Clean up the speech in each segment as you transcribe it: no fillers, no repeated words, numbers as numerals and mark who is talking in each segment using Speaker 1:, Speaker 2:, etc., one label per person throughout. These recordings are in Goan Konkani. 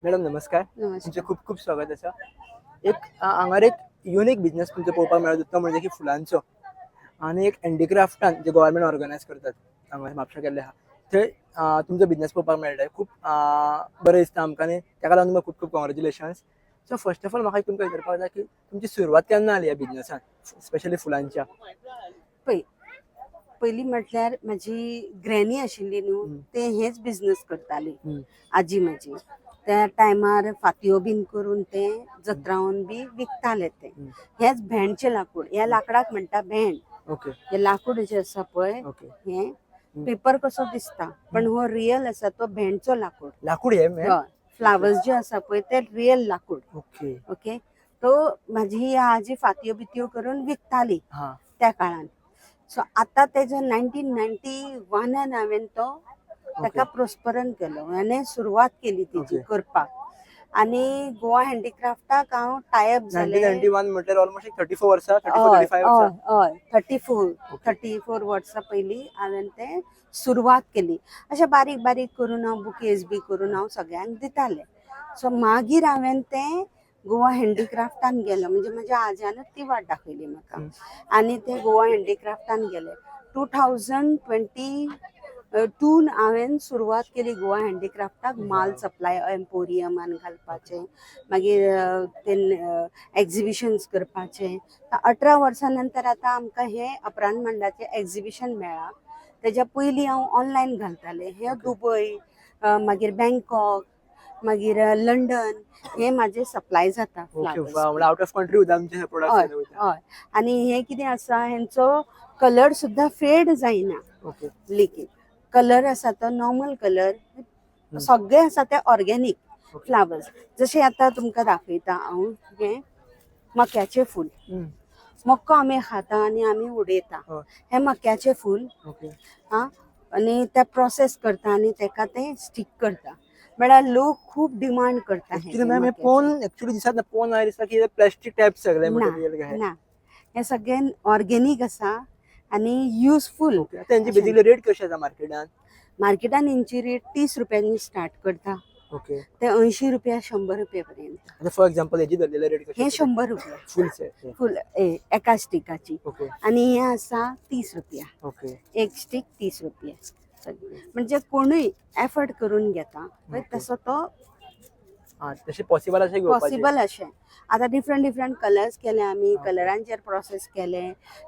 Speaker 1: मॅडम नमस्कार. तुमचें
Speaker 2: नमस्कार.
Speaker 1: खूब खूब स्वागत आसा. एक हांगार एक युनीक बिजनेस तुमचो पळोवपाक मेळटा, तो म्हणजे की फुलांचो आनी एक हँडीक्राफ्टान जे गव्हर्मेंट ऑर्गनायज करतात हांगा म्हापशा केल्ले आहा, थंय तुमचो बिजनेस पळोवपाक मेळटा. खूब बरें दिसता आमकां आनी ताका लागून तुमकां खूब खूब congratulations. So first of all म्हाका एक तुमकां विचारपाक जाय की तुमची सुरवात केन्ना जाली ह्या बिजनेसान, स्पेशली फुलांच्या?
Speaker 2: पळय, पयलीं म्हटल्यार म्हजी ग्रॅनी आशिल्ली न्हू, ते हेच बिजनस करताली. आजी म्हजी त्या टायमार फातयो बीन करून ते जत्रावन बी विकताले ते. हेच भेंडचें लाकूड, ह्या लाकडाक म्हणटा भेंड. हे लाकूड जें आसा पळय, हे पेपर कसो दिसता पण हो रियल आसा, तो भेंडचो लाकूड.
Speaker 1: लाकूड हे मॅम?
Speaker 2: हय, फ्लावर्स जे आसा पळय ते रियल लाकूड. ओके, तो म्हाजी आजी फातयो बितयो करून विकताली त्या काळान. सो आता तेजो 1991 हांवें तो ताका प्रोस्परन केलो आनी सुरवात केली तेजी करपाक आनी गोवा हँडीक्राफ्टाक हांव टायप
Speaker 1: नायन्टीन
Speaker 2: जालें.
Speaker 1: 91 म्हटल्यार ऑलमोस्ट एक 34 वर्सां, 34, 35
Speaker 2: हय.
Speaker 1: वर्सां.
Speaker 2: हय, 34, 34 वर्सां पयलीं हांवें तें सुरवात केली. अशें बारीक बारीक करून हांव बुकेज बी करून हांव सगळ्यांक दितालें. सो मागीर हांवें तें गोवा हँडीक्राफ्टान गेलो, म्हणजे म्हज्या आज्यानूच ती वाट दाखयली म्हाका. आनी ते गोवा हँडीक्राफ्टान गेले 2022 हांवें सुरवात केली गोवा हँडीक्राफ्टाक माल सप्लाय एम्पोरियमान घालपाचें, मागीर ते एक्झिबिशन्स करपाचें. 18 वर्सां नंतर आतां आमकां हें अपरांत मंडळाचें एक्झिबिशन मेळ्ळां. तेज्या पयलीं हांव ऑनलायन घालतालें हें. दुबय, मागीर बँकॉक, मागीर लंडन हे म्हाजे सप्लाय जाता फ्लावर्स.
Speaker 1: वा, म्हणल्यार आउट ऑफ कंट्री सुद्दां आमचे प्रोडक्ट.
Speaker 2: हय हय, आनी हे कितें आसा, हेंचो कलर सुद्दां फेड जायना. लेगीत कलर आसा तो नॉर्मल कलर. सगळे आसा ते ऑर्गेनीक फ्लावर्स. जशे आतां तुमकां दाखयता हांव, हें मक्याचें फूल. मक्को आमी खाता आनी आमी उडयता. हें मक्याचें फूल. आं, आनी ते प्रोसेस करता आनी तेका ते स्टीक करता, म्हळ्यार लोक खूब डिमांड करता.
Speaker 1: ऍक्च्युली मॅम, हे पोवन ऍक्च्युली दिसत ना, पोवन हांवें दिसता की प्लास्टीक टायप सगळे
Speaker 2: ना.
Speaker 1: मटेरियल काय.
Speaker 2: ना, हे सगळें ऑर्गेनीक आसा आनी युजफूल.
Speaker 1: ओके, आतां हेंची बेसिकली रेट कशी आसा मार्केटान?
Speaker 2: मार्केटान हेंची रेट 30 रुपयांनी स्टार्ट करता ते 80 रुपया, 100 रुपया पर्यंत.
Speaker 1: आता फॉर एक्झाम्पल हेजी धरलेले रेट कशी?
Speaker 2: हे 100 रुपया.
Speaker 1: फुलचे?
Speaker 2: फुल एका स्टिकाची. आनी हे आसा 30 रुपया. एक स्टीक 30 रुपया. म्हणजे कोणूय एफर्ट करून घेता पळय, तसो तो.
Speaker 1: हा, तशें पॉसिबल अशें घेवपाचें.
Speaker 2: पॉसिबल अशें. आतां डिफरंट डिफरंट कलर्स केले आमी, कलरांचेर प्रोसेस केले.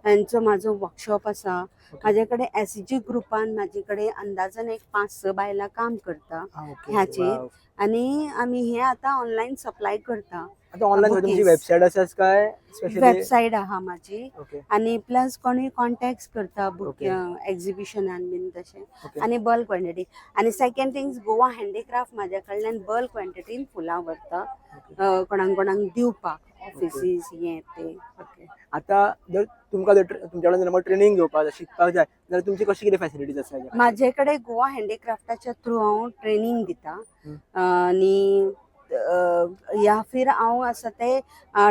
Speaker 2: हेंचो म्हाजो वर्कशॉप आसा. म्हाजे कडेन एसएचजी ग्रुपान म्हाजे कडेन अंदाजान एक पांच स बायलां काम करता ह्याचेर. आनी आमी हे आतां ऑनलायन सप्लाय करता.
Speaker 1: आता ऑनलायन तुमची
Speaker 2: बुकेज.
Speaker 1: वेबसायट आसा काय स्पेशली?
Speaker 2: वेबसायट आहा म्हाजी. आनी प्लस कोणूय कॉन्टॅक्ट करता बुक एक्झिबिशनान बीन तशें. आनी बल्क क्वॉन्टिटी, आनी सेकंड थिंग्स, गोवा हँडीक्राफ्ट म्हाज्या कडल्यान बल्क क्वॉन्टिटीन फुलां व्हरता, कोणाक कोणाक दिवपाक, ऑफिसीस हे ते. ओके.
Speaker 1: आता जर तुमकां जर तुमच्या कडेन जर ट्रेनिंग घेवपाक जाय, शिकपाक जाय जाल्यार तुमची कशी कितें फॅसिलिटीज आसा हेच्या खातीर?
Speaker 2: म्हाजे कडेन गोवा हँडीक्राफ्टाच्या थ्रू हांव ट्रेनींग दिता आनी या फिर हांव आसा ते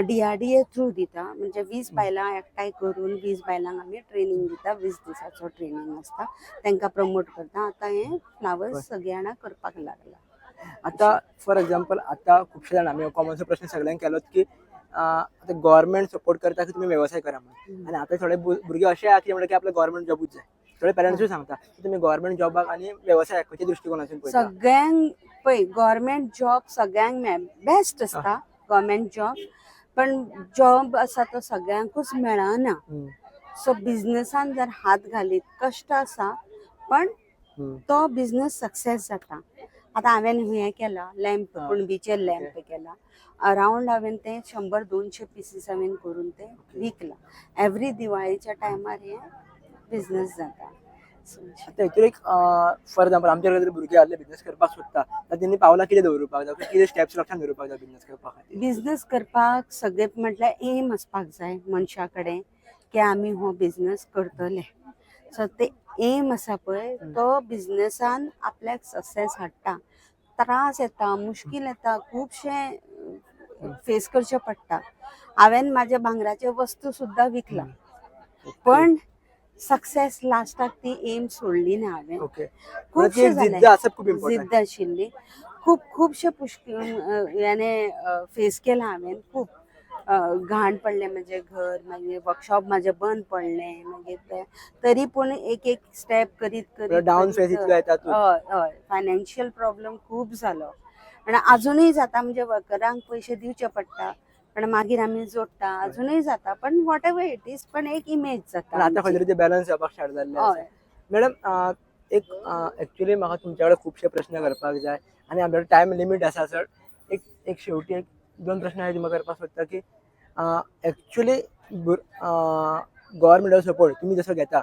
Speaker 2: डीआरडीए थ्रू दिता. म्हणजे 20 बायलां एकठांय करून 20 बायलांक आमी ट्रेनींग दिता. 20 दिसाचो ट्रेनींग आसता, तांकां प्रमोट करता. आतां हे फ्लावर्स सगळीं जाणां करपाक लागला.
Speaker 1: आता फॉर एक्झाम्पल, आता खुबशे जाण, आमी कॉमनसो प्रश्न सगळ्यांक केलोत की आतां गव्हर्मेंट सपोर्ट करता की तुमी वेवसाय करा म्हणून, आनी आतां थोडे भुरगे अशे आहा की म्हणटा की आपल्याक गव्हर्मेंट जॉबूच जाय. थोडे पेरंट्सूय सांगता की तुमी गव्हर्मेंट जॉबाक आनी वेवसायाक खंयच्या दृश्टिकोनासून पळयता?
Speaker 2: सगळ्यांक पळय, गव्हर्मेंट जॉब सगळ्यांक बेस्ट आसता गव्हर्मेंट जॉब, पण जॉब आसा तो सगळ्यांकूच मेळना. सो बिझनेसान जर हात घालीत, कश्ट आसा पण तो बिझनेस सक्सेस जाता. आतां हांवें हें केलां लॅम्प, कुणबीचे लॅम्प केला. अरावंड हांवें ते 100 200 पिसीस हांवें करून ते विकला. एवरी दिवाळीच्या टायमार हे बिझनेस जाता. So,
Speaker 1: आतां हितून एक फॉर एक्झाम्पल, आमच्या जर भुरगे आहले बिझनेस करपाक सोदता जाल्यार तेणी पावलां कितें दवरुपाक जाय, कितें स्टेप्स लक्षांत दवरुपाक जाय बिझनेस करपा खातीर?
Speaker 2: बिझनेस करपाक सगळे म्हटल्यार एम आसपाक जाय मनशा कडेन की आमी हो बिझनेस करतले. सो ते एम आसा पळय, तो बिझनेसान आपल्याक सक्सेस हाडटा. त्रास येता, मुश्कील येता, खुबशे फेस करचें पडटा. हांवें म्हाज्या भांगराचे वस्तू सुद्दां विकला, पण सक्सेस लास्टाक ती एम सोडली ना हांवें.
Speaker 1: ती
Speaker 2: खुबशें
Speaker 1: एक
Speaker 2: जालें.
Speaker 1: जिद्द आसप खूब इम्पॉर्टंट.
Speaker 2: जिद्द आशिल्ली. खूब खुबशे पुश्क याने फेस केला हांवें. खूब घाण पडलें म्हजें घर, मागीर वर्कशॉप म्हाजें बंद पडलें. मागीर ते तरी पूण एक एक स्टेप करीत करीत
Speaker 1: डाऊन
Speaker 2: करीत
Speaker 1: फेज इतलो येता तूं.
Speaker 2: हय हय, फायनान्शियल प्रॉब्लम खूब जालो आनी अजुनूय जाता. म्हणजे वर्करांक पयशे दिवचे पडटा, पण मागीर आमी जोडटा. अजुनूय जाता, पण what ever it is, पण एक इमेज जाता
Speaker 1: पण आता खंय
Speaker 2: आमची.
Speaker 1: तरी ते बॅलन्स जावपाक स्टार्ट जाल्ले आसा. मॅडम, एक एक्चुअली म्हाका तुमच्या कडेन खुबशे प्रश्न करपाक जाय आनी आमच्या टायम लिमीट आसा. सर, एक एक शेवटी एक दोन प्रश्न हांव तुमकां करपाक सोदता की एक्चुअली गव्हर्मेंटाचो सपोर्ट तुमी जसो घेता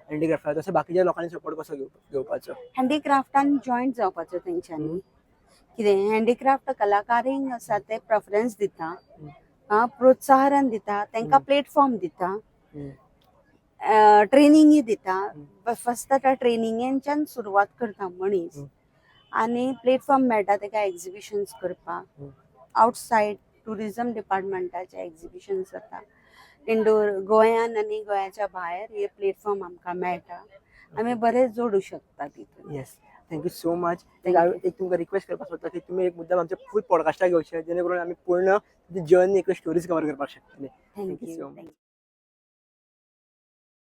Speaker 1: हँडिक्राफ्टाक, तसो बाकीच्या लोकांनी सपोर्ट कसो घेवपाचो?
Speaker 2: हँडीक्राफ्टान जॉयंट जावपाचो तेंच्यांनी. कितें हँडीक्राफ्ट कलाकारींक आसा ते प्रेफरन्स दिता, प्रोत्साहन दिता तांकां, प्लेटफॉर्म दिता, ट्रेनिंगय दिता. फक्त त्या ट्रेनिंगेच्यान सुरवात करता मनीस आनी प्लेटफॉर्म मेळटा ताका एग्जिबिशन्स करपाक. आउटसायड टुरिजम डिपार्टमेंटाचे एग्जिबिशन्स जाता इंडोर, गोंयान आनी गोंयाच्या भायर. हे प्लेटफॉर्म आमकां मेळटा, आमी बरें जोडू शकता तितून.
Speaker 1: Yes, thank you so much.
Speaker 2: Thank
Speaker 1: हांव
Speaker 2: you.
Speaker 1: एक तुमकां रिक्वेस्ट करपाक सोदता की तुमी एक मुद्दाम आमच्या फूल पॉडकास्टाक येवचे, जेणे करून आमी पूर्ण जर्नी, एक स्टोरीज कवर करपाक शकतले. Thank you
Speaker 2: thank you.
Speaker 1: So much.